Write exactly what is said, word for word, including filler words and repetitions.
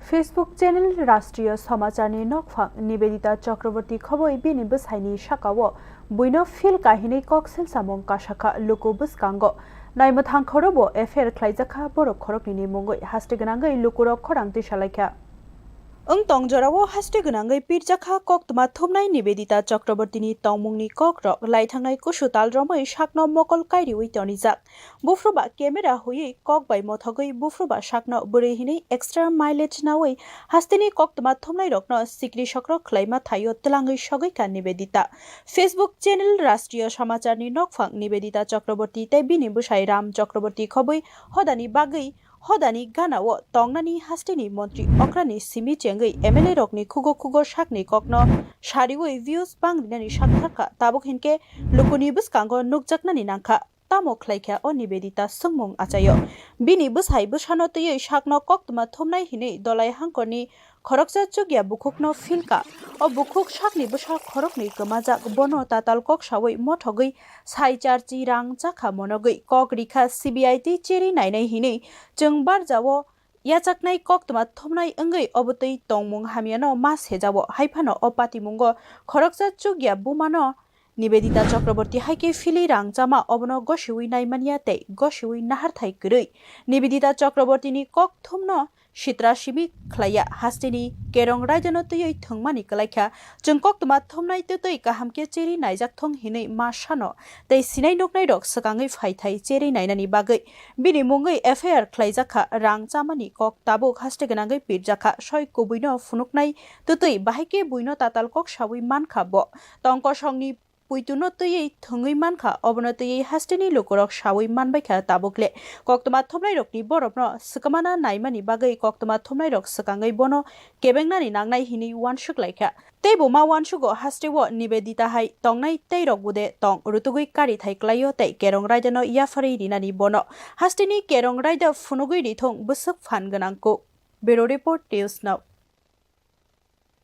Facebook channel Rashtriya Samacharni nokphang Nivedita Chakraborty khoboi bini bwsaini sakao buino phil kahinwi kok selsamung kasakha luku bwskango. Naimwthang khorobo F I R khlaijakha borok khoroknwini mungwi haste gwnangwi lukurok khorang tisalaikha. Wng tong jorao haste gwnangwi pirjakha koktwma thumnai Nivedita Chakrabortyni tongmungni kokrok laithangnai kusu tal romwi sakno mokol kairiwi tonijak. Buphruba camera huiwi kok bai mothogwi buphruba sakno bwrwi hinwi extra mileage naui hasteni koktwma thumnairokno sikri sokro khlaima thaio twlangwi sogwikha Nivedita. Facebook channel Rashtriya Samacharni nokphang Nivedita Chakraborty tei bini bwsai Ram Chakraborty khobwi hodani bagwi hodani ganao tongnani hasteni montri okrani simi chengwi M L A rokni khugo khugo sakni kokno sariwi views bangrinani saktharkha. Tabuk hinkhe lukuni bwskango nukjaknani nangkha. Tamo khlaikha o Nivedita swngmung achaio. Bini bwsai bwsano twiwi sakno koktwma thumnai hinwi Dolai hangkorni khoroksa chukya bukhukno philkha. O bukhuk sakni bwsa khoroknwi kwmajak, bono tatal kok saui mothogwi sai charchi rang chakha monogwi kok rikha C B I tei cheri nainai hinwi chwng barjao yachaknai koktwma thumnai wngwi obotwi tongmung hamyano ma sejao. Haiphano o patimungo khoroksa chukya bumano Nivedita Chakraborty hai khe philwi rang chama obono gosiwi naimanya tei gosiwi naharthai kwrwi Nivedita Chakrabortyni kok thumno sitra simi khlaiya hasteni kerong raidano twiwi thwngmani kwlaikha. Chwng koktwma thumnai twtwi kaham khe cheri naijak thung hinwi ma sano tei sinai nuknairok swkangwi phaithai cheri nainani bagwi. Bini mungwi F I R khlaijakha, rang chamani kok tabuk haste gwnangwi pirjakha, soi kubuino phunuknai twtwi bahai khe buino tatal kok saui mankha bo. Tong kosongni puituno twiwi thwngwi mankha, obono twiwi hasteni lukurok saui manbaikha tabukle. Koktwma thumnairokni borokno swkmana naimani bagwi koktwma thumnairok swkangwi bono kebengnani nangnai hinwi uansuk laikha. Teibo ma uansugo hasteo Nivedita hai tongnai teirok bude tong rutugwi karithai klaio tei kerong raidano yapharwi rinani bono. Hasteni kerong raida phunugwi rithung bwswk phan gwnang kuk. Bureau Report, News Now.